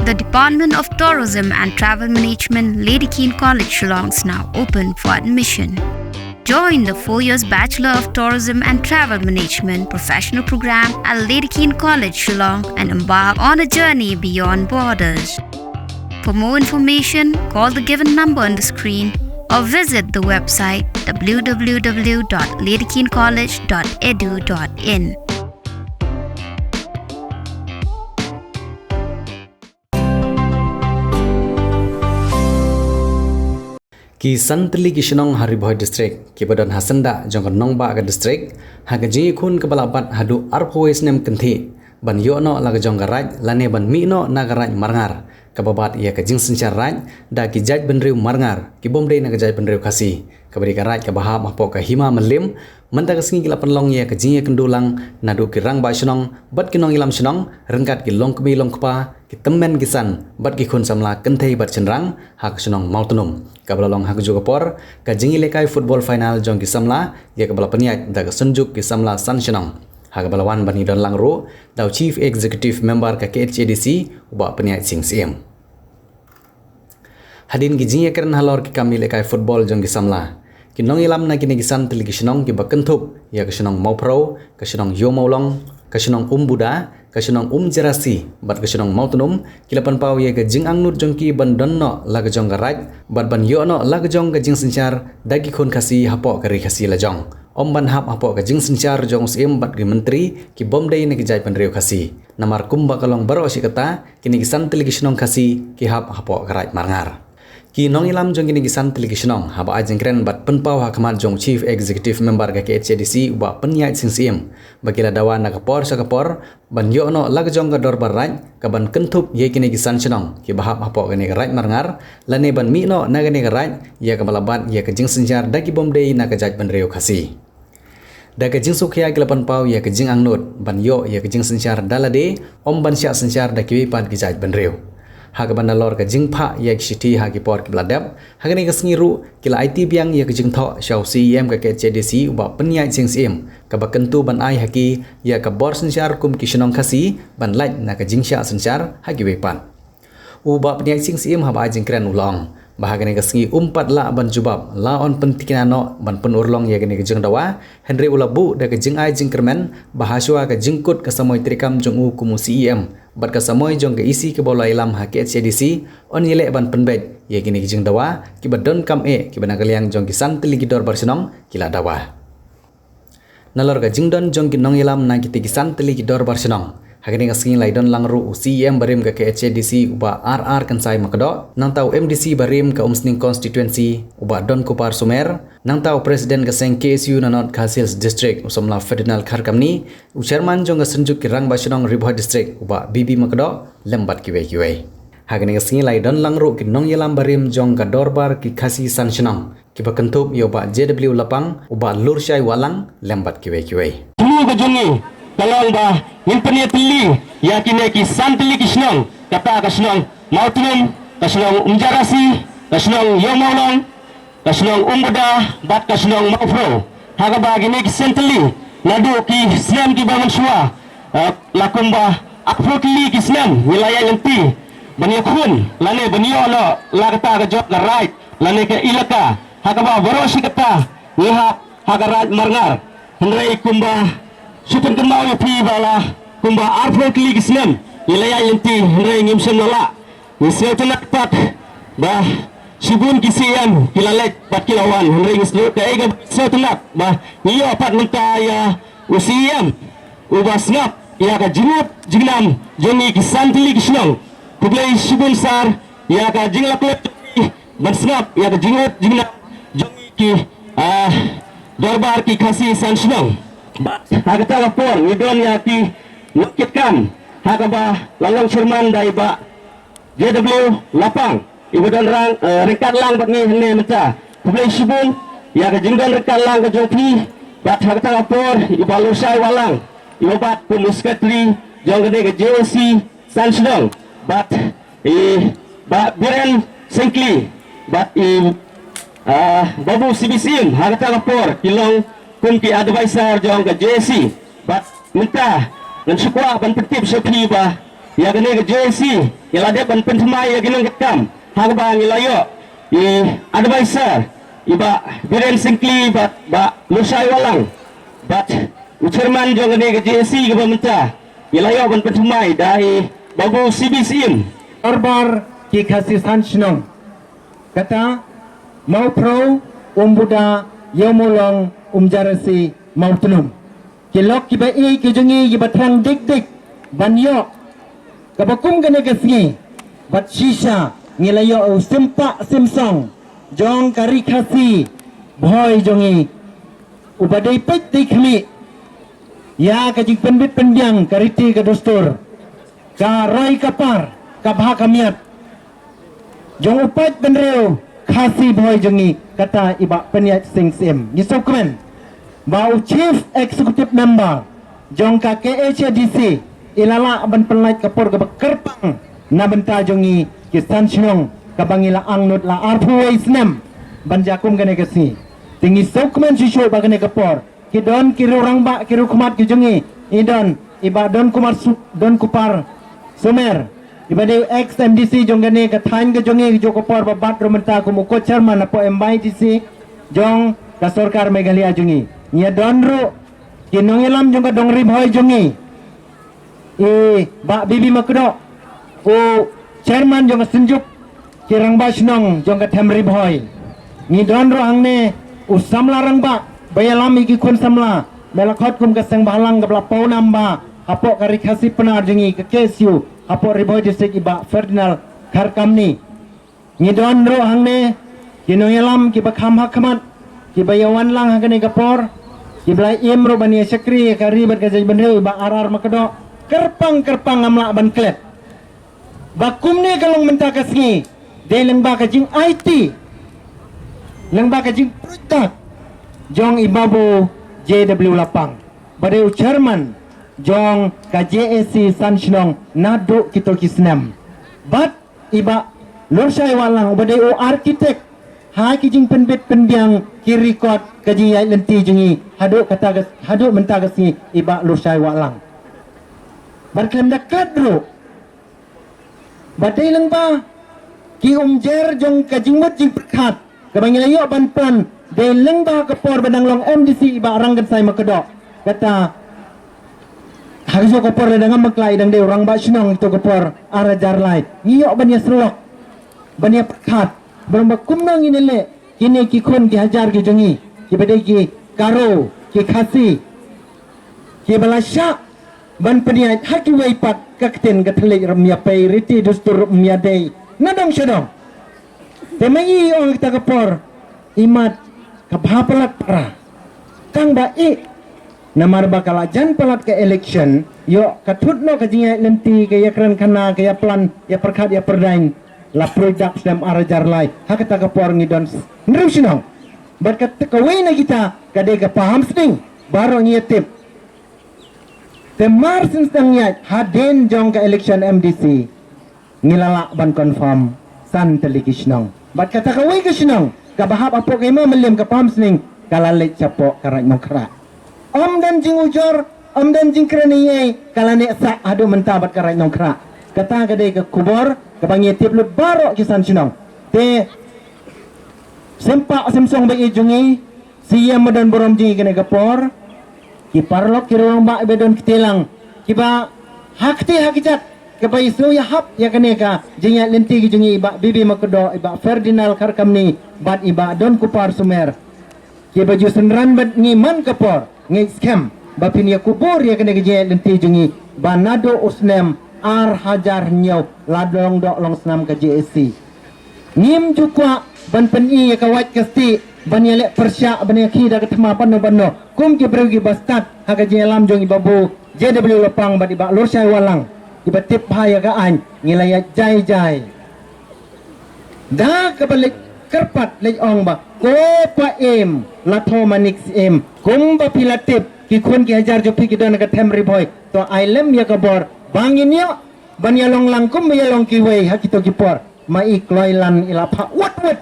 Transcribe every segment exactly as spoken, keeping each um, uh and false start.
The Department of Tourism and Travel Management, Lady Keane College, Shillong, is now open for admission. Join the four years Bachelor of Tourism and Travel Management professional program at Lady Keane College, Shillong, and embark on a journey beyond borders. For more information, call the given number on the screen or visit the website w w w dot lady keane college dot e d u dot in. Ki san tylli ki shnong ha Ri Bhoi District kiba don ha syndah jong ka nongbah ka district, ha ka jingïakhun kaba la bat haduh arphew wei snem kynthih ban ïoh noh la ka jong ka raid lane ban mih noh na ka raid Marngar, kaba bat ïa ka jingsynshar raid da ki jaitbynriew Marngar ki bym dei na ka jaitbynriew Khasi, kaba dei ka raid kaba hap hapoh ka Hima Mylliem. Mynta ka sngi ki la pynlong ïa ka jingïakynduh lang naduh ki rangbah shnong bad ki nongïalam shnong, ryngkat ki longkmie longkpa, ki tymmen ki san bad ki khun samla kynthei bad shynrang ha ka shnong Mawtnum, kaba la long ha kajuh ka por ka jingïalehkai football final jong ki samla, ïa kaba la pynïaid da ka Synjuk ki Samla San Shnong, ha kaba la wan ban ïadon lang ruh da u Chief Executive Member ka K H A D C, u Bah Pynïaid Sing Syiem. Hadien ki jingïakren halor ki kam ïalehkai football jong ki samla, ki nongïalam na kine ki san tylli ki shnong kiba kynthup ïa ka shnong Mawphrew, ka shnong Ïewmawlong, ka shnong Umbuda, ka shnong Umjerasi bad ka shnong Mawtnum, ki la pynpaw ïa ka jingangnud jong ki ban don noh la ka jong ka raid bad ban ïoh noh la ka jong ka jingsynshar da ki khun Khasi hapoh ka ri Khasi lajong, ym ban hap hapoh ka jingsynshar jong u Syiem bad ki myntri ki bym dei na ki jaitbynriew Khasi. Namar kumba ka long baroh shi katta, kine ki san tylli ki shnong Khasi ki hap hapoh ka raid Marngar. Ki nongïalam jong kine ki san tylli ki shnong haba ai jingkren bad pynpaw ha khmat jong u Chief Executive Member ka K H A D C, u Bah Pynïaid Sing Syiem, ba ki la dawa na ka por sha ka por ban ïoh noh la ka jong ka dorbar raid kaban kynthup ïa kine ki san shnong kiba hap hapoh kane ka raid Marngar, lane ban mih noh na kane ka raid ïa kaba la bat ïa ka jingsynshar da ki bym dei na ka jaitbynriew Khasi. Da ka jingsngewkhia ki la pynpaw ïa ka jingangnud ban ïoh ïa ka jingsynshar da lade, ym ban shah synshar da kiwei pat ki jaitbynriew. Ha kaba nalor ka jingphah ïa ki shithi ha ki por kiba la dep, ha kane ka sngi ruh ki la aiti biang ïa ka jingthoh sha u C E M ka K H A D C, u Bah Pynïaid Sing Syiem, kaba kyntu ban ai ha ki ïa ka bor synshar kum ki shnong Khasi ban lait na ka jingshah synshar ha kiwei pat. U Bah Pynïaid Sing Syiem haba ai jingkren u la ong ba ha kane ka sngi um pat lah ban jubab la yn pyntikna noh ban pynurlong ïa kane ka jingdawa, hynrei u la buh da ka jingai jingkyrmen ba ha shuwa ka jingkut ka samoi treikam jong u kum u C E M bad ka samoi jong ka E C kaba u la ïalam ha K H A D C, yn ïaleh ban pynbeit ïa kine ki jingdawa kiba donkam eh kiba na ka liang jong ki san tylli ki dorbar shnong ki la dawa. Nalor ka jingdon jong ki nongïalam na kitei ki san tylli ki dorbar shnong, ha kane ka sngi la ïadon lang ruh u C E M barim ka K H A D C, u Bah R R Kynsai Makdoh, nangta u M D C barim ka Umsning Constituency, u Bah Donkupar Sumer, nangta u President ka seng K S U na North Khasi Hills District, u samla Ferdinand Kharkamni, u Chairman jong ka Synjuk ki Rangbah Shnong Ri Bhoi District, u Bah B B Makdoh, lem bad kiwei kiwei. Ha kane ka sngi la ïadon lang ruh ki nongïalam barim jong ka dorbar ki Khasi san shnong, kiba kynthup ïa u Bah J W Lapang, u Bah Lurshai Wahlang, lem bad kiwei kiwei. Thmu ka jong ngi ka long ba ngin pynïatylli ïa kine ki san tylli ki shnong, kata ka shnong Mawtnum, ka shnong Umjarasi, ka shnong Ïewmawlong, ka shnong Umbuda bad ka shnong Mawphrew. Ha kaba kine ki san tylli naduh ki snem kiba mynshuwa, eh, la kumba arphew tylli ki snem ngi la ïaid lynti ban ïakhun lane ban ïoh noh la kata ka jong ka raid lane ka elaka, ha kaba baroh shi katta ngi hap ha ka raid Marngar. Hynrei kumba shu pynkynmaw ïa phi ba la kumba arphew tylli ki snem ngi la ïaid lynti, hynrei ngim shym la lah. Ngi sngewtynnat pat ba shibun ki C E M ki la leit bad ki la wan, hynrei ngi sngewtynnat, ka ei ka sngewtynnat ba ngi ïoh pat mynta ïa u C E M uba sngap ïa ka jingud jingnam jong ngi ki san tylli ki shnong. Khublei shibun sir ïa ka jingleh jong phi ban sngap ïa ka jingud jingnam jong ngi ki, ah, dorbar ki Khasi san shnong. Bad ha kata ka por ngi don ïa ki nongkitkam, ha kaba la long chairman da i Bah J W Lapang, iba don rang, eh, ryngkat lang bad ngi hynne mynta. Khublei shibun ïa ka jingdon ryngkat lang ka jong phi. Bad ha kata ka por i Bah Lurshai Wahlang, iba bat kum u secretary jong kane ka J A C san shnong. Bad i Bah Biren Syngkli bad i, ah, Babu C B Syiem ha kata ka por ki long kum ki advisor jong ka J A C. Bad mynta ngan shu kwah ban pyntip sha phi ba Ïa kane ka J A C, ïa la dep ban pynthymmai ïa ki nongkitkam. Ha kaba ngi la ïoh i advisor, i Bah Biren Syngkli, Bah, Bah Lushai Wahlang, bad u chairman jong kane ka J A C kaba mynta, ïa la ïoh ban pynthymmai da i Babu C B Syiem. Dorbar ki Khasi san shnong. Kata, Mawphrew, Umbuda, Ïewmawlong, Umjarasi, Mawtnum. Ki lok kiba ïeit ki jong ngi kiba thrang dik dik ban ïoh kaba kum kane ka sngi. Bad shisha ngi la ïoh u sympak symsong jong ka Ri Khasi Bhoi jong ngi, uba dei peit dei khmih ïa ka jingpynbit pynbiang ka riti ka dustur, ka roi ka par, ka bha ka miat jong u paidbynriew Khasi Bhoi jong ngi, kata i Bah Pynïaid Sing Syiem. Ngi sngewkmen ba u Chief Executive Member jong ka K H A D C i la lah ban pynlait ka por kaba kyrpang na bynta jong ngi ki san shnong, kaba ngi la angnud la arphew wei snem ban jia kum kane ka sngi. Te ngi sngewkmen shuh shuh ba kane ka por ki don ki riew rangbah, ki riew khmat ki jong ngi, i don i Bah Don Kumar Su-, Don Kupar Sumer, iba dei ex M D C jong kane ka thaiñ ka jong ngi, ka juh ka por ba bat ruh mynta kum u co-chairman hapoh M Y D C jong ka sorkar Meghalaya jong ngi. Ngi ïa don ruh ki nongïalam jong ka dong Ri Bhoi jong ngi, i Bah B B Makdoh, u chairman jong ka Synjuk ki Rangbah Shnong jong ka Them Ri Bhoi. Ngi don ruh hangne u samla rangbah ba ïalam ïa ki khun samla, ba la khot kum ka Seng Bhalang kaba la paw nam bha hapoh ka Ri Khasi Pnar jong ngi, ka K S U, hapoh Ri Bhoi District, i Bah Ferdinand Kharkamni. Ngi don ruh hangne ki nongïalam kiba kham ha khmat, kiba ïa wan lang ha kane ka por, kiba la im ruh ban ïa shakri ïa ka ri bad ka jaitbynriew, i Bah R R Makdoh. Kyrpang kyrpang ngam lah ban klet ba kumne ka long mynta ka sngi dei lyngba ka jingaiti, lyngba ka jingpruid dak jong i Babu J W Lapang, ba dei u chairman jong ka J A C san shnong naduh kito ki snem. Bad i Bah Lurshai Wahlang, uba dei u architect ha ki jingpynbit pynbiang ki record ka jingïaid lynti jong ngi haduh kata ka, haduh mynta ka sngi, i Bah Lurshai Wahlang. Bad khlem da klet ruh, ba dei lyngba ki umjer jong ka jingmut jingpyrkhat kaba ngi la ïoh ban pynlong, dei lyngba ka por ba dang long M D C i Bah Rangkynsai Makdoh. Kata, ha kajuh ka por lada ngam bakla i dang dei u rangbah shnong, kato ka por ar hajar lai, ngi ïoh ban ïa sylok, ban ïa pyrkhat ba long ba kumno ngin ïa leh kine ki khun ki hajar ki jong ngi, kiba dei ki Garo, ki Khasi, kiba la shah ban pynïaid ha kiwei pat ka ktien ka thylliej ruh ym ïa pei, riti dustur ruh ym ïa dei na dong sha dong. Te ma i ong kata ka por, imat ka bha palat para. Tang ba i, namar ba ka la jan palat ka election, ïoh ka thut noh ka jingïaid lynti, ka ïa kren khana, ka ïa plan, ïa pyrkhat, ïa pyrdaiñ, la pruid dak snem ar hajar lai. Ha kata ka por ngi don hynriew shnong. Bad ka, kawei na kita ka dei ka Pahamsning, baroh ngi ïa tip. Te mar syn sdang ïaid hadien jong ka election M D C, ngi la lah ban confirm san tylli ki shnong. Bad kata kawei ka shnong kaba hap hapoh ka Hima Mylliem, ka Pahamsning, ka la leit shapoh ka Raid Nongkhrah. Ym don jingujor, ym don jingkren ei ei, ka la neh sah haduh mynta bad ka Raid Nongkhrah. Kata ka dei ka khubor kaba ngi tip lut baroh ki san shnong. Te sympak symsong ba ïeit jong ngi, Siem ba don burom jong ngi kane ka por, ki paralok ki rangbah ba don kti lang, kiba ha kti ha kjat kaba ïa shu ïa hap ïa kane ka jingïaid lynti ki jong ngi, i Bah B B Makdoh, i Bah Ferdinand Kharkamni bad i Bah Don Kupar Sumer, kiba ju synran bad ngi man ka por. Ngeit skhem ba phin ïa kubur ïa kane ka jingïaid lynti jong ngi ba naduh u snem ar hajar hynñiew la long doh long snam ka J A C. Ngim ju kwah ban pyni ïa ka wait ka stieh, ban ïaleh pyrshah, ban ïakhih da ka thma banno banno kum ki briew kiba stad ha ka jingïalam jong i Babu J W Lapang bad i Bah Lurshai Wahlang, kiba tip bha ïa ka aiñ. Ngi la ïaid jai jai da kaba leit kyrpad leit ong ba, ko pa im, la tho manik syiem. Kumba phi la tip, ki khun ki hajar jong phi ki don ha ka Them Ri Bhoi, to ai lem ïa ka bor ba ngin ïoh ban ïalong lang kumba ïalong kiwei ha kito ki por. Ma i kloi lan i la phah wut wut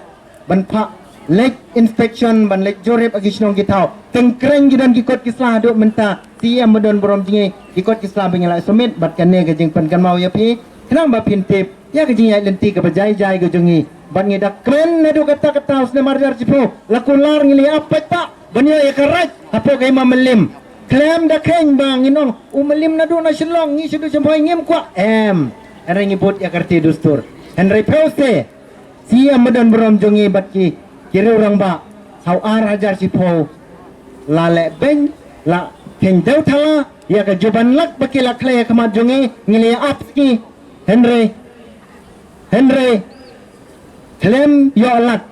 ban phah leit inspection, ban leit jurip ha ki shnong ki thaw. Teng kreng ki don ki kot ki sla haduh mynta, C E M ba don burom jong ngi, ki kot ki sla ba ngi la submit, bad kane ka jingpynkynmaw ïa phi, khnang ba phin tip ïa ka jingïaid lynti kaba jai jai ka jong ngi. Bad ngi da kren naduh kata kata u snem arhajar shiphew, la kular ngi la ïa ap paidbah ban ïoh ïa ka raid hapoh ka Hima Mylliem. Khlem da kheiñ ba ngin ong u Mylliem naduh na Shillong, ngi shaduh Shymphai ngim kwah, em. Hynrei ngi bud ïa ka riti dustur. Hynrei phew se, C E M ba don burom jong ngi bad ki, ki riew rangbah, ha u arhajar shiphew, la leh beiñ, la kheiñ dew thala ïa ka juban lak ba ki la khlei ha khmat jong ngi, ngi la ïa ap sngi. Hynrei, hynrei khlem ïoh lad,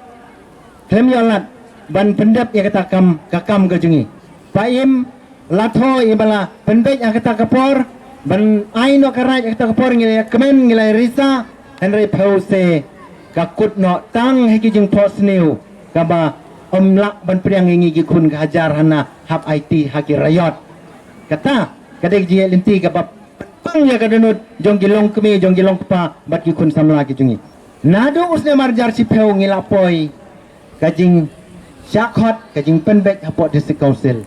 khlem ïoh lad ban pyndep ïa kata kam, ka kam ka jong ngi. Paim, la thoh ïa ba la pynbeit ha kata ka por, ban ai noh ka raid ha kata ka por, ngi la ïa kmen, ngi la ïa risa. Hynrei phew se, ka kut noh tang ha ki jingphohsniew, kaba ym lah ban pdiang ïa ngi ki khun ka hajar hana hap aiti ha ki riot. Kata ka dei ka jingïaid lynti kaba pang ïa ka dohnud jong ki longkmie, jong ki longkpa bad ki khun samla ki jong ngi. Naduh u snem arhajar shiphew ngi la poi ka jingshah khot, ka jingpynbeit hapoh District Council.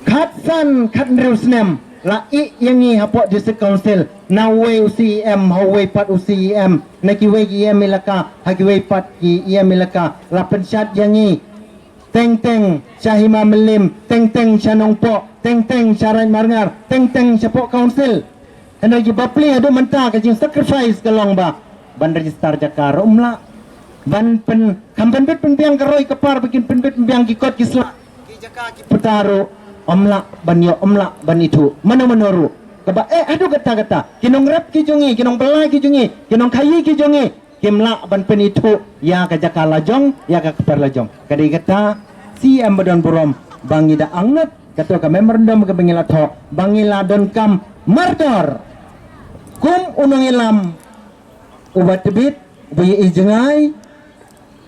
Khatsan khathynriew snem la ïeh ïa ngi hapoh District Council, na uwei u C E M ha uwei pat u C E M, na kiwei ki E M elaka ha kiwei pat ki E M elaka, la pynshad ïa ngi. Teng teng sha Hima Mylliem, teng teng sha Nongpoh, teng teng sha Raid Marngar, teng teng shapoh Council. Hynrei ki bapli haduh mynta ka jingsacrifice ka long ba ban register jaka ruh ym lah. Ban pyn, kham pynbit pynbiang ka roi ka par ba kin pynbit pynbiang ki kot ki sla, ki jaka ki puta ruh ym lah ban ïoh, ym lah ban ithuh mano mano ruh. Kaba eh haduh kata kata ki nongrep ki jong ngi, ki nongbylla ki jong ngi, ki nongkhaïi ki jong ngi, kim lah ban pynithuh ïa ka jaka lajong, ïa ka kper lajong. Ka dei kata C E M ba don burom ba ngi da angnud, kato ka memorandum kaba ngi la thoh, ba ngi la donkam mardor kum u nongïalam uba tbit, uba ïohi jngai.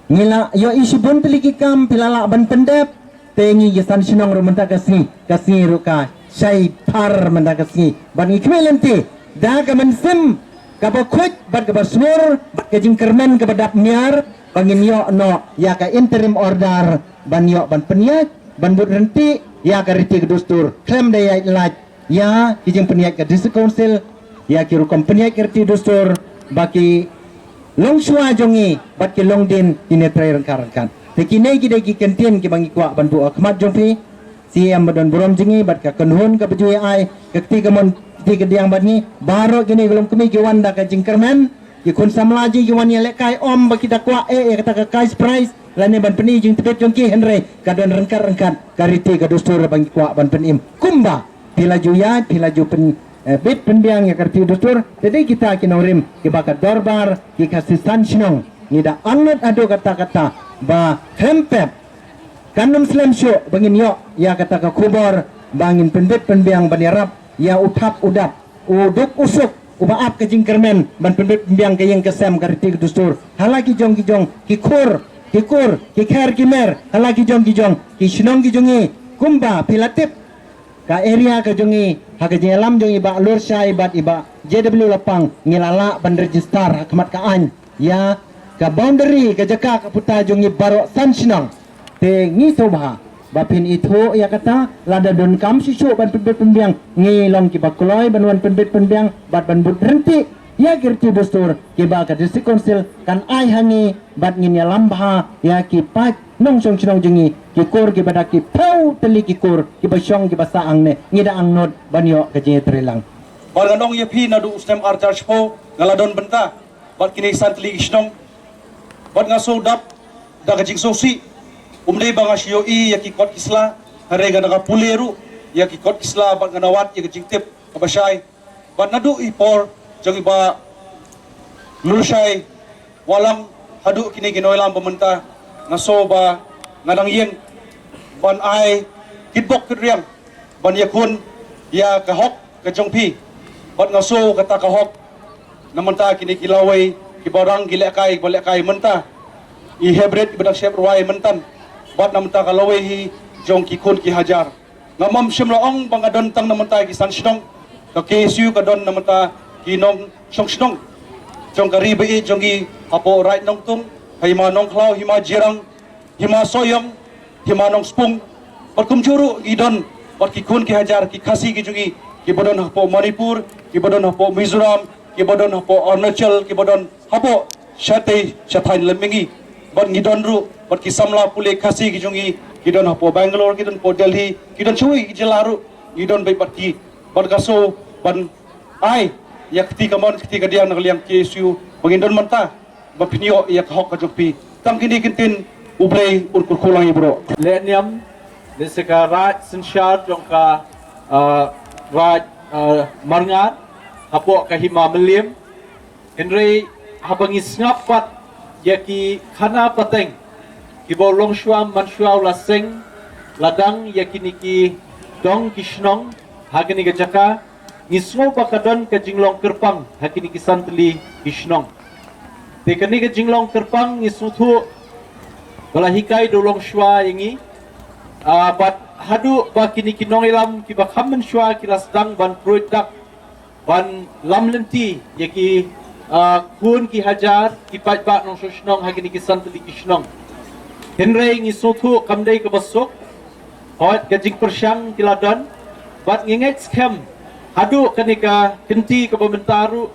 Ngi la ïohi shibun tylli ki kam phi la lah ban pyndep. Te ngi ki san shnong ruh mynta ka sngi, ka sngi ruh ka shai phar mynta ka sngi. Bad ngi khmih lynti da ka mynsiem kaba khuid bad kaba sngur bad ka jingkyrmen kaba dap miar, ba ngin ïoh noh ïa ka interim order ban ïoh ban pynïaid, ban bud ryntih ïa ka riti ka dustur khlem da ïaid lait ïa ki jingpynïaid ka District Council, ïa ki rukom pynïaid ka riti dustur, ba ki longshuwa jong ngi bad ki longdien kin ïatrei ryngkat ryngkat. Te kine ki dei ki kyntien kiba ngi kwah ban buh ha khmat jong phi, C E M ba don burom jong ngi, bad ka kynhun kaba ju ïa ai ka kti kamon kti kadiang bad ngi. Baroh kine ki longkmie ki wan da ka jingkyrmen, ki khun samla jong ngi ki wan ïalehkai, ym ba ki da kwah eh ïa kata ka cash prize lane ban pyni jingtbit jong ki, hynrei ka don ryngkat ryngkat ka riti ka dustur ba ngi kwah ban pynim. Kumba phi la ju ïaid, phi la ju pyn, eh, bit pynbiang ïa ka riti dustur. Te dei kita ki nongrim kiba ka dorbar ki Khasi san shnong, ngi da angnud haduh katta katta ba khlem pep kan ym slem shuh ba ngin ïoh ïa kata ka khubor ba ngin pynbit pynbiang ban ïarap ïa u thap u dap, u duk u suk, uba ap ka jingkyrmen ban pynbit pynbiang ka ïing ka sem, ka riti ka dustur ha la ki jong ki jong ki khur, ki kur, ki kher ki mer, ha la ki jong ki jong ki shnong ki jong ngi. Kumba phi la tip, ka area ka jong ngi, ha ka jingïalam jong i Bah Lurshai bad i Bah J W Lapang, ngi la lah ban register ha khmat ka aiñ ïa ka boundary ka jaka ka puta jong ngi baroh san shnong. Te ngi sngewbha ba phin ithuh ïa kata, lada donkam shuh shuh ban pynbit pynbiang, ngi long kiba kloi ban wan pynbit pynbiang bad ban bud ryntih ïa ki riti dustur kiba ka District Council kan ai ha ngi, bad ngin ïalam bha ïa ki paid nongshong shnong jong ngi, ki kur kiba da ki phew tylli ki kur kiba shong kiba sah hangne. Ngi da angnud ban ïoh ka jingïatreilang. Bad ngan ong ïa phi, naduh u snem arhajar shiphew nga la don bynta bad kine san tylli ki shnong. Bad nga sngewdap da ka jingsngewsih, ym dei ba nga shu ïohi ïa ki kot ki sla, hynrei nga da ka pule ruh ïa ki kot ki sla bad nga da wad ïa ka jingtip kaba shai. Bad naduh i por jong i Bah Lurshai Walang haduh kine ki nongïalam ba mynta, nga sngew ba nga dang ïeng ban ai kitbok kitriang ban ïakhun ïa ka hok ka jong phi. Bad nga sngew kata ka hok na mynta kine ki lawei kiba rang ki lehkai, kiba lehkai mynta, i hybrid kiba dang shep rwai mynta, bad na mynta ka lawei hi jong ki khun ki hajar. Nga ym shym la ong ba nga don tang na mynta ki san shnong. Ka K S U ka don na mynta ki nongshong shnong jong ka ri ba ïeit jong ngi, hapoh Raid Nongtung, ha Hima Nongkhlaw, Hima Jirang, Hima Sohiong, Hima Nongspung, bad kumjuh ruh ngi don bad ki khun ki hajar ki Khasi ki jong ngi, kiba don hapoh Manipur, kiba don hapoh Mizoram, kiba don hapoh Arunachal, kiba don hapoh shatei shathaiñ lem ïa ngi. Bad ngi don ruh bad ki samla pule Khasi ki jong ngi, ki don hapoh Bangalore, ki don hapoh Delhi, ki don shawei ki jylla ruh, ngi don beit bad ki. Bad ka shu ban ai ïa ka kti kamon kti kadiang na ka liang K S U ba ngin don mynta ban pynïoh ïa ka hok ka jong phi. Tang kine ki ktien, U Blei un kyrkhu lang ïa baroh. Leh niam, lehse ka raid synshar jong ka, ah, raid, ah, Marngar hapoh ka Hima Mylliem. Hynrei haba ngi sngap pat ïa ki khana pateng kiba u longshuwa manshuwa u la seng, la dang ïa kine ki dong ki shnong ha kane ka jaka, ngi sngew ba ka don ka jinglong kyrpang ha kine ki san tylli ki shnong. Te kane ka jinglong kyrpang ngi sngewthuh ba la hikai da u longshuwa ïa ngi. Ah, bad haduh ba kine ki nongïalam kiba kham mynshuwa ki la sdang ban pruid dak ban lam lynti ïa ki, ah, khun ki hajar ki paidbah nongshong shnong ha kine ki san tylli ki shnong. Hynrei ngi sngewthuh kam dei kaba suk, hooid ka jingpyrshang ki la don, bad ngi ngeit skhem haduh kane ka kynti kaba mynta ruh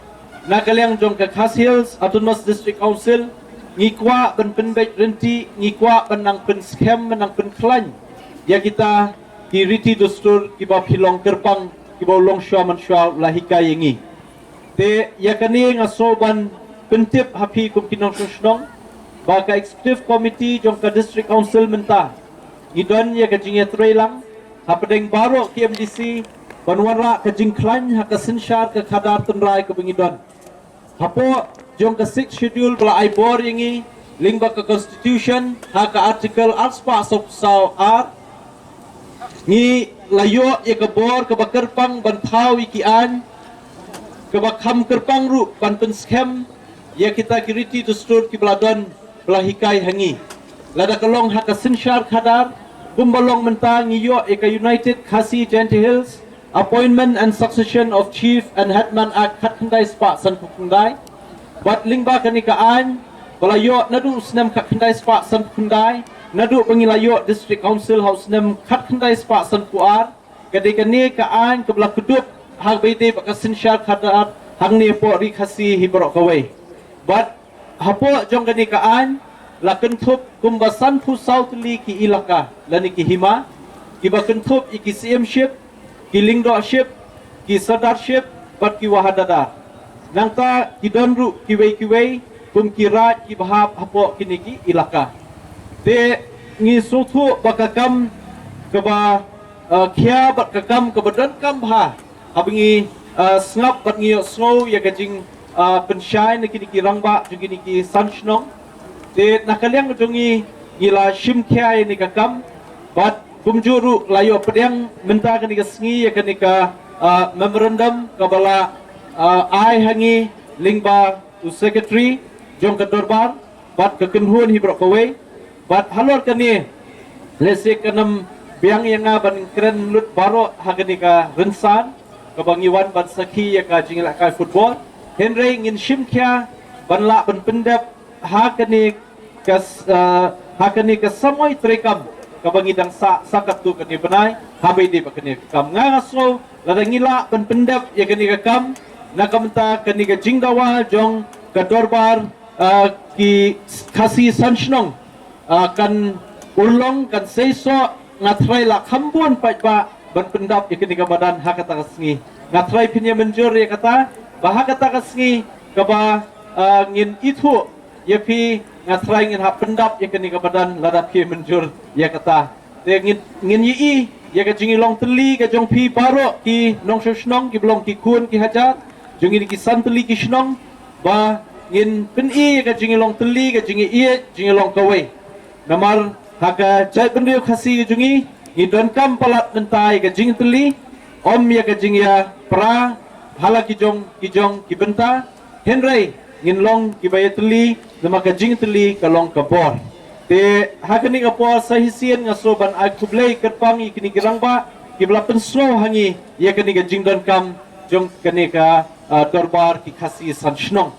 na ka liang jong ka Khasi Hills Autonomous District Council ngi kwah ban pynbeit rynti, ngi kwah ban nang pynskhem, ban nang pynkhlaiñ ïa kita ki riti dustur kiba phi long kyrpang, kiba u longshuwa manshuwa u la hikai ïa ngi. Te ïa kane nga sngew ban pyntip ha phi kum ki nongshong shnong ba ka executive committee jong ka district council mynta ngi don ïa ka jingïatreilang hapdeng baroh ki M D C ban wanrah ka jingkhlaiñ ha ka synshar ka khadar tynrai kaba ngi don. Hapoh jong ka Sixth Schedule ba la ai bor ïa ngi lyngba ka Constitution ha ka Article arspah sawphew saw ar, ngi la ïoh ïa ka bor kaba kyrpang ban thaw ïa ki aiñ, kaba kham kyrpang ruh ban pynskhem ïa kita ki riti dustur kiba la don ba la hikai ha ngi. Lada ka long ha ka synshar khadar, kumba long mynta ngi ïoh ïa ka United Khasi Jaintia Hills Appointment and Succession of Chief and Headman Act khatkhyndai spah sanphew khyndai. Bad lyngba kane ka aiñ ba la ïoh naduh u snem khatkhyndai spah sanphew khyndai, naduh ba ngi la ïoh District Council ha u snem khatkhyndai spah sanphew ar, ka dei kane ka aiñ kaba la kdup ha kaba ïadei bad ka synshar khadar hangne hapoh Ri Khasi hi baroh kawei. Bad hapoh jong kane ka aiñ la kynthup kumba sanphew saw tylli ki ilaka lane ki hima, kiba kynthup ïa ki C M ship, ki Lyngdoh ship, ki Sardar ship, bad ki Wahadadar. Nangta ki don ruh kiwei kiwei kum ki raid kiba hap hapoh kine ki ilaka. Te ngi sngewthuh ba ka kam kaba, eh, khia bad ka kam kaba donkam bha haba ngi, ah, sngap bad ngi ïohsngew ïa ka jing, ah, pynshai na kine ki rangbah jong kine ki san shnong. Te na ka liang jong ngi, ngi la shim khia ïa kane ka kam bad kumjuh ruh la ïoh pdiang mynta kane ka sngi ïa kane ka, ah, memorandum kaba la, ah, ai ha ngi lyngba u secretary jong ka dorbar bad ka kynhun hi baroh kawei. Bad halor kane, lehse kan ym biang ïa nga ban kren lut baroh ha kane ka rynsan kaba ngi wan ban sakhi ïa ka jingïalehkai football. Hynrei ngin shim khia ban lah ban pyndep ha kane ka s-, eh, ha kane ka samoi treikam kaba ngi dang sah, sah katto katne bnai, haba ïadei bad kane ka kam. Nga nga sngew lada ngi lah ban pyndep ïa kane ka kam na ka bynta kane ka jingdawa jong ka dorbar, ah, ki Khasi san shnong, ah, kan urlong, kan seisoh. Nga tharai la kham bun paidbah ban pyndap ïa kane ka madan ha kata ka sngi. Nga tharai phin ïa mynjur ïa kata, ba ha kata ka sngi kaba, ah, ngin ithuh ïa phi, nga tharai ngin hap pyndap ïa kane ka madan lada phi ïa mynjur ïa kata. Te ngin, ngin ïohi ïa ka jingïalong tylli ka jong phi baroh ki nongshong shnong kiba long ki khun ki hajar jong kine ki san tylli ki shnong, ba ngin pyni ïa ka jingïalong tylli, ka jingïaieit, jingïalong kawei. Namar ha ka jaitbynriew Khasi ka jong ngi, ngi donkam palat mynta ïa ka jingtylli, ym ïa ka jingïapra ha la ki jong ki jong ki bynta. Hynrei ngin long kiba ïatylli, namar ka jingtylli ka long ka bor. Te ha kane ka por sa shisien nga sngew ban ai khublei kyrpang ïa kine ki rangbah kiba la pynsngew ha ngi ïa kane ka jingdonkam jong kane ka, ah, dorbar ki Khasi san shnong.